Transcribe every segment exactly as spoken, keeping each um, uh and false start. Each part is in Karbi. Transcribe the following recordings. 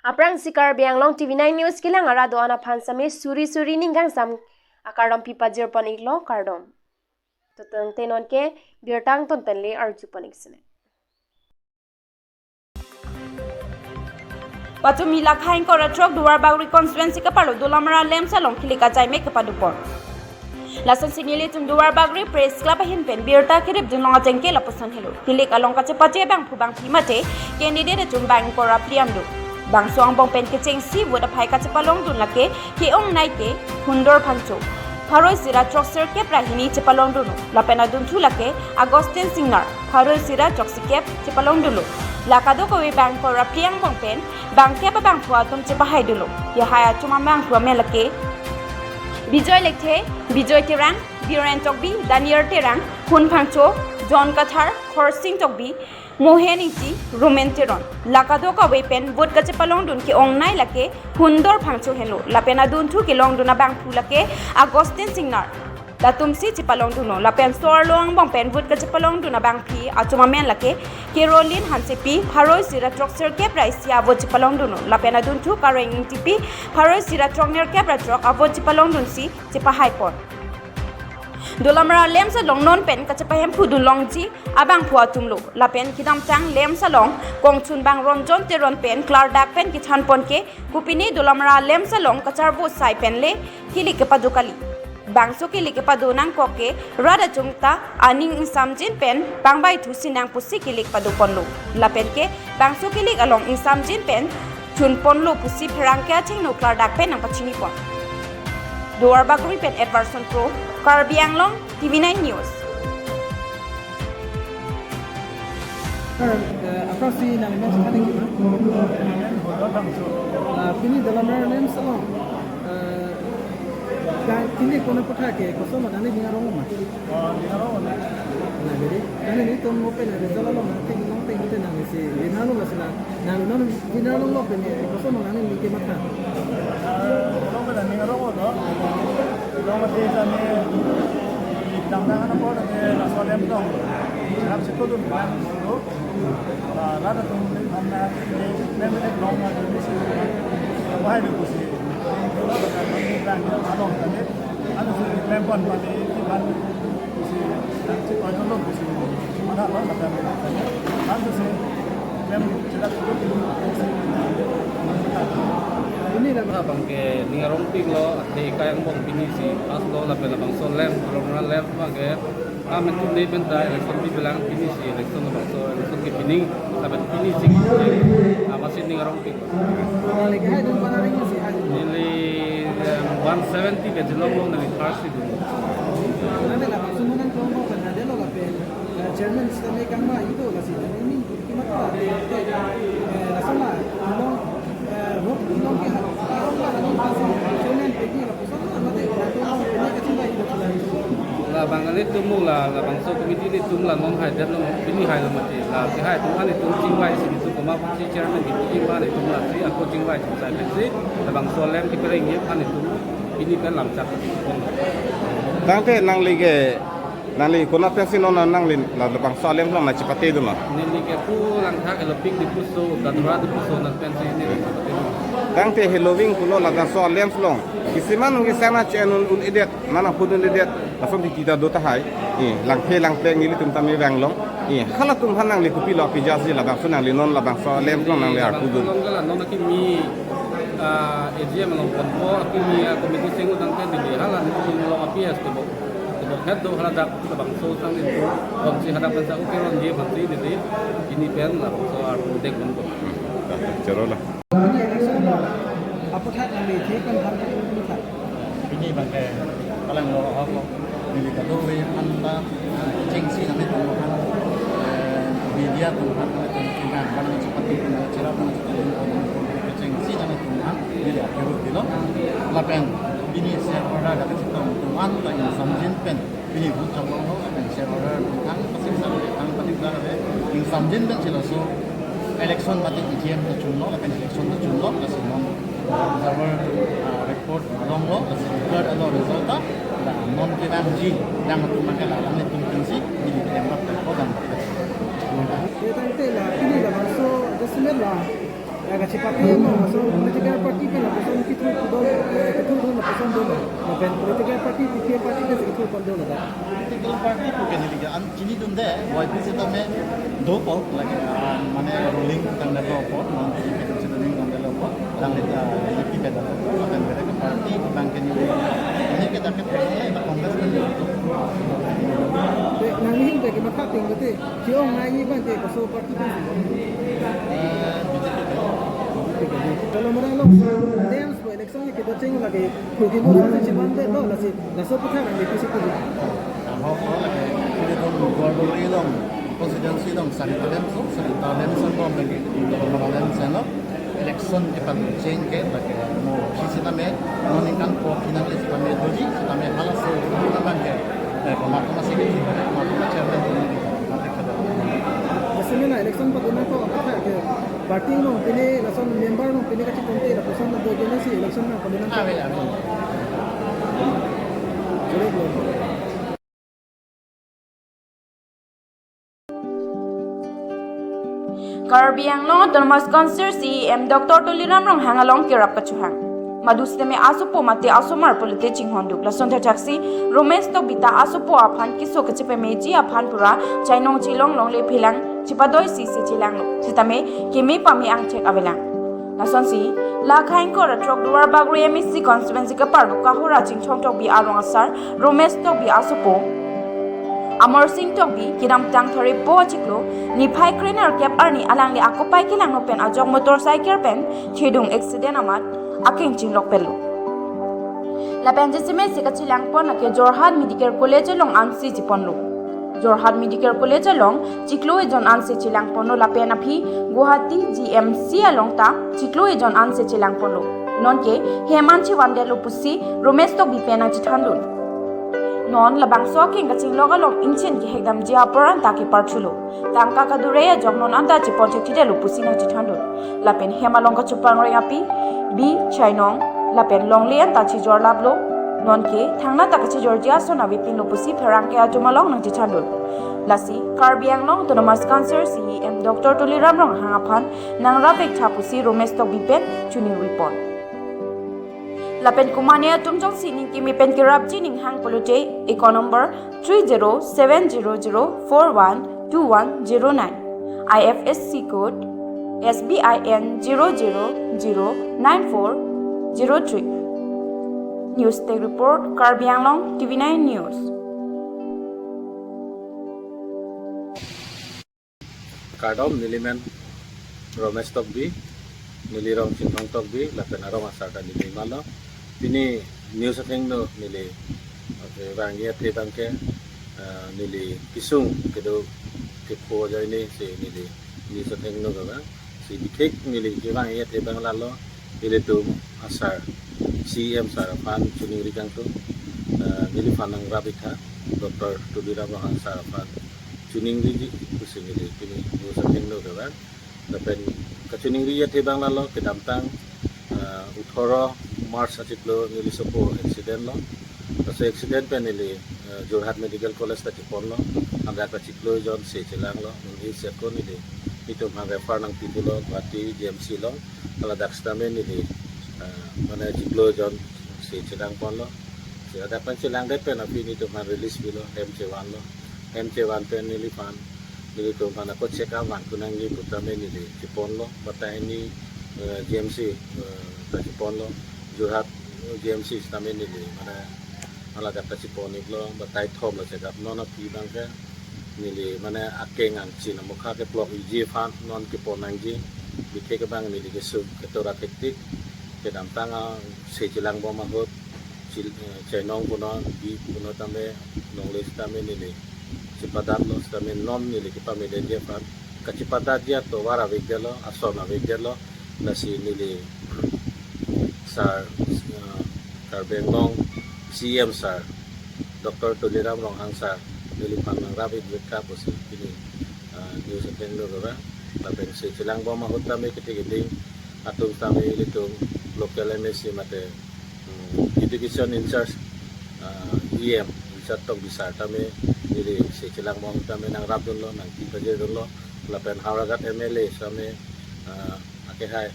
Aphrangsi Karbi Anglong T V nine News kelang arat do-an aphan same suri suri ning kangsam akardom pipajir pon iklo, kardom. Tutang tenon ke birta angton pen le arju pon ik sene. Pachumi lakha ingkoi ra throk Duarbagori constituency kaparlo Dolamara LAMPS along kilik ajai mek kepadopon. Lasonsi nelitum Duarbagori Press Club ahin pen birta kerip dunlong ajeng ke lapuson helo. Kilik along kachepache abangphu abangphi mate candidate atum bang ingkoi ra phli an do. Bangso angbong pen kechengsi vote aphai kachepalongdun lake ke-ongnei ke Hundor Phangcho, pharo isi ra throksirkep ra hini chepalongdunlo. Lapen adunthu lake Augustine Singnar, pharo isi ra throksikep chepalongdunlo. La kadokave bang ingkoi ra phli angbong pen bangkep abangphu atum chepahaidunlo. Lahai atum abangphu amen lake Bijoy Lekthe, Bijoy Terang, Biren Tokbi, Daniel Terang, Hun Phangcho, John Kathar, Khorsing Tokbi, Mohen Ingti, Roman Teron. La kadokave pen vote kachepalongdun ke-ongnei lake Hundor Phangcho henlo. Lapen adunthu kelongdun abangphu lake Augustine Singnar. Latumsi chepalongdunlo. Lapen so-arlo angbong pen vote kachepalongdun abangphi atum amen lake Caroline Hansepi, pharo isi ra throksirkep ra isi a-vote chepalongdunlo. Lapen adunthu Kareng Ingtipi, pharo isi ra throknerkep ra throk a-vote chepalongdunsi chepahaipon. Dolamara LAMPS along non pen kachepahemphudun longji abangphu atumlo. Lapen kedamtang LAMPS along kongchunbang Ronjon Teron pen klardak pen kethanpon ke kopine Dolamara LAMPS along kacharvo sai pen le kilik kepado kali. Bangso kilik kepado nangkok ke rat atum ta aning ingsamjin pen pangbaithusi nang pusi kilik padoponlo. Lapen ke bangso kilik along ingsamjin pen chunponlo pusi pherangke achingno klardak pen nangpachinipon. Duarbagori pen Edwardson Kro, Karbi Anglong, T V nine News. Sir, eh, aphrangsi nangli men sithan nangji ma? Hodor Phangcho. Ah, pini Dolamara LAMPS along, eh, ka-, kilik pon aputhak ke koson ma, nangli ning arong ma? Oh, ning arong ma. Na, jadi, nangli nelitum mo pen result along nangthek nangthek te nanglisi, ning arong la sila, nang non ning arong lo pen, eh, koson ma nangli kematha? Ah, lo pen ning arong lo. Lo mati kami, di tangga na por ke laso LAMPS dong. Ram situ dun kan lo. Ah, rat atum ni hamna ni memang long na ni si. Bahai ni pusi. Long na ni, anu si memang pati di ban si, si koi dong pusi. Mana lo kata ni. Anu si mem cedak tu pusi. Ini dah. Abang ke ning arongpiklo, athe kai angbong pini si pass lo, lapen labangso LAMPS, Dolamara LAMPS abang ke amen atum ne pen ta election pipelang, pini si election, labangso election ke pining, lapen pini si, ah, masi ning arongpik. Neli, eh, one seventy ke jilong long neli first si dun. Nangli labangso mo nangtong mo pen hade lo lapen, eh, chairman sitame kangma ido lasi, nangli ning kematha, eh, lason la, long, eh, road long ke ha, long la, long la, so, so nen pegi la, so na, mate, long, pegi kachingvai ido la. Labang nelitum la, labangso committee nelitum la non haidetlo, pini hailo mati. La kehai atum an nelitum chingvai si nelitum komat si chairman nelitum chingvai nelitum la si ako chingvai chingvai pensi labangso LAMPS kepereng ye aphan nelitum pini pen lamchak. Tangte nangli ke, nangli konat pensi non nangli la labangso LAMPS along nangchepatedunlo? Neli ke pu Langthak, Helopik, Diphu aso, Dadora Diphu aso nat pensi neli chepatedun. Tangte heloving pulo labangso LAMPS along kisiman nung kisana chen un un edet, mana pudun edet, lason titi ta do tahai. Eh, Langphe Langplek nelitum tame vanglong. Eh, halatum aphan nangli kopilo apijasi labangso nangli non labangso LAMPS along nangli arkudun? Labangso along ke la non akimi, ah, A G M along ponpo, akimi, ah, committee seng utang ke dili, hala nelitum along api es tebok. Tebok het do, hala dak labangso sang nelitum ponsi hadak pensa uke ron ye pensi dili, pini pen labangso arpu dek ponpo. Hmm, dah, choro la. Pini election lo, aputhak nangli thek pen har kali aputhak. Pini abang ke palanglo ahok lo. Neli kadokave aphan ta, eh, kechengsi nanglitum aphan, eh, media atum aphan nanglitum kevang abang nangchepatedun, nangcherap nangchepatedun, kechengsi nanglitum aphan neli apirut dilo. Lapen pini shareholder dak kachetong atum an ta ingsamjin pen pini vote chonglonglo, lapen shareholder atum thang pasingsa, thang patikla, ingsamjin pensi laso election mate A G M ta chunlo, lapen election ta chunlo, lasi non observer, ah, report longlo, lasi declare lo result ta, la non kedamji, dam atum abang ke la, la nelitum pensi, neli klem rap ko dam. Tangte la, pini labangso, jasemet la, Kachepaklangji ma, laso political party pen lapuson kethur pon do, eh, kethur pon lapuson do ma. Lapen political party, P P M party pen si kethur pon do ladak. Political party pu ke neli ke an chinidunde, Y P sitame dopo, lake, ah, mane ruling tangdetlo apot, non P P M sitame tangdetlo apot, tangdet, ah, P P M tangdetlo apot, lapen beda ke party abang ke neli, neli ke dak ke thek, eh, Congress ke neli. Te, nangning te kematha ting bete, chi-ong nangji abang te koso party pen si? Eh, B J P pen. Kalau mana lo, election ke kedo cheng lake, kopi mo sa chiman de lo, lasi, laso aphuthak nangli pusi ko. Ahok lo lake, ilitum Duarbagori along, constituency along, sarita lem so, sarita lem san bom lake, kalau mana lem san lo, election ke pan cheng ke, lake, mo, sitame, mo ningkan ko, kinang le sitame, doji, sitame, halaso, sitame ke, eh, komat komat si ke, komat komat chairman, komat komat chairman. Laso mena election pa dona ko, apa ke, party along pine, lason member along pine kachetonte, lapuson do kene si election na pine na. Ave, ave. Jere lo. Karbi Anglong Autonomous Council C E M Doctor Tuliram Ronghang along kerap kachohang. Madu sitame asopo mate asomar pulote chinghonduk. Lason thakthaksi Romesh Tokbi ta asopo aphan keso kachepameji aphan pura chainong chelong longle phelang chepadoi si se chelanglo. Sitame keme pame angthek avelang. Lasonsi, la khaingkor atrok Duarbagori M A C constituency kaparlo Kahura Chingthong Tokbi arong asar, Romesh Tokbi asopo, Amar Singh Tokbi, kedamtang Tharip po achiklo, niphai krenerkep arni alangli akopai kelangno pen ajok motorcycle pen, chedung accident amat, akeng chinglok pelo. Lapen jasemet si kachelang pon lake Jorhat Medical College along ansi cheponlo. Jorhat Medical College along chiklo ejon ansi chelang ponlo lapen aphi Guwahati G M C along ta chiklo ejon ansi chelang ponlo. Nonke hem an chevandetlo pusi Romesh Tokbi pen nangchethandun. Non labangso akeng kachinglok along ingchin kehekdamji apor anta keparchulo. Tangka kadure ajok non anta chepon chethidetlo pusi nangchethandun. Lapen hem along kachopangreng api, bi, chainong, lapen longle anta chejor laplo. Nonke, thangnatta kachejorji ason avepinlo pusi pherangke atum along nangchethandun. Lasi, Karbi Anglong Autonomous Council C E M Doctor Tuliram Ronghang aphan nangrap vektha pusi Romesh Tokbi pen choningri pon. Lapen komatne atum jongsi ning keme pen kerapji ning hang pulote, account number three zero seven zero zero four one two one zero nine, I F S C code S B I N zero zero zero nine four zero three. News Desk Report, Karbi Anglong, T V nine News. Kardom, neli men Romesh Tokbi, neli rong Chinthong Tokbi, lapen arong asar ta neli malo. Pini news athengno neli, okay, vangji athe abang ke, eh, neli kesung kedo kepho ajoine si neli news athengno kevang. Si bithik neli kevangji athe abang lalo, nelitum asar, C E M sir aphan choningri kangtung, eh, neliphan nangrap ik tha, Doctor Tuliram Ronghang sir aphan choningriji pusi neli pini news athengno kevang. Lapen kachoningri athe abang lalo kedamtang, ah, othoro March achiklo neli sopo accident lo. Laso accident pen neli, ah, Jorhat Medical College ta cheponlo. Hadak ta chiklo jon se chelanglo. Neli seko neli, nelitum aphan refer nangpithulo Guwahati G M C along. Haladak sitame neli, ah, mane chiklo jon se chelang ponlo. Si hadak pen chelangdet pen aphi nelitum aphan release pilo, hem chevanlo. Hem chevan pen neliphan, nelitum aphan ako check up vangthu nangji pu tame neli cheponlo, batai ni, eh, G M C, eh, ta cheponlo, Jorhat, eh, G M C sitame neli, mane, haladak ta chepon iklo, batai thom lo check up, non aphi abang ke, neli, mane, akeng angchin amokha keplok ikji aphan, non kepon nangji, bithik abang neli kesung ketora thektik, kedamtang a, se chelang bom ahut, chil-, eh, chainong punon, bi punon tame, longle sitame neli chepadatlo, sitame non neli kepamedetji aphan, kachepadatji atovar avedetlo, ason avedetlo, lasi neli sir, eh, Karbi Anglong C E M sir, Doctor Tuliram Ronghang sir, neliphan nangrap ik vektha pusi pini, eh, news athengno kevang, lapen se chelang bom ahut tame kethek keding atum tame ilitum local M A C mate, hmm, education in charge, ah, E M in charge Tokbi sir tame neli se chelang bom tame nangrapdunlo, nangkipajirdunlo, lapen Howraghat M L A tame, ah, kehai,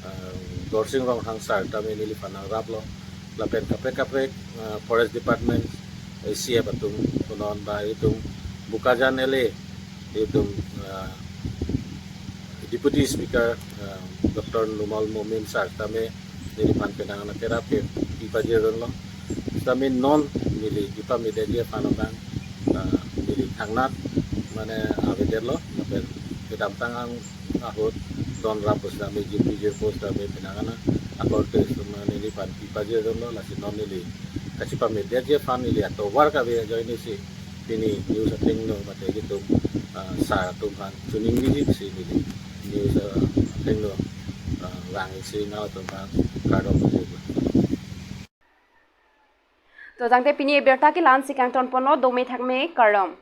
uh, Dorsing Ronghang sir tame neliphan nangraplo. Lapen kaprek kaprek, uh, Forest Department, A C F atum, konon ba itum Bokajan L A, itum, uh, Deputy Speaker, uh, Doctor Numal Momin sir tame neliphan penang anak kerap ke pipajir dunlo. Sitame non neli kipamedetji aphan abang, uh, neli thangnat mane avedetlo, lapen kedamtang ang ahut donrap pusitame, jipijir pusitame penang anak akorte sitame neliphan pipajir dunlo, lasi non neli kachipamedetji aphan neli atovar kave ajoine si pini news athengno mate itum, ah, sir atum aphan choningniji pusi neli news, ah, athengno, ah, vangsi nangtum aphan kardom pajirlo. To tangte pini abirta ke la-an si kangtonponlo, dome thakme, kardom.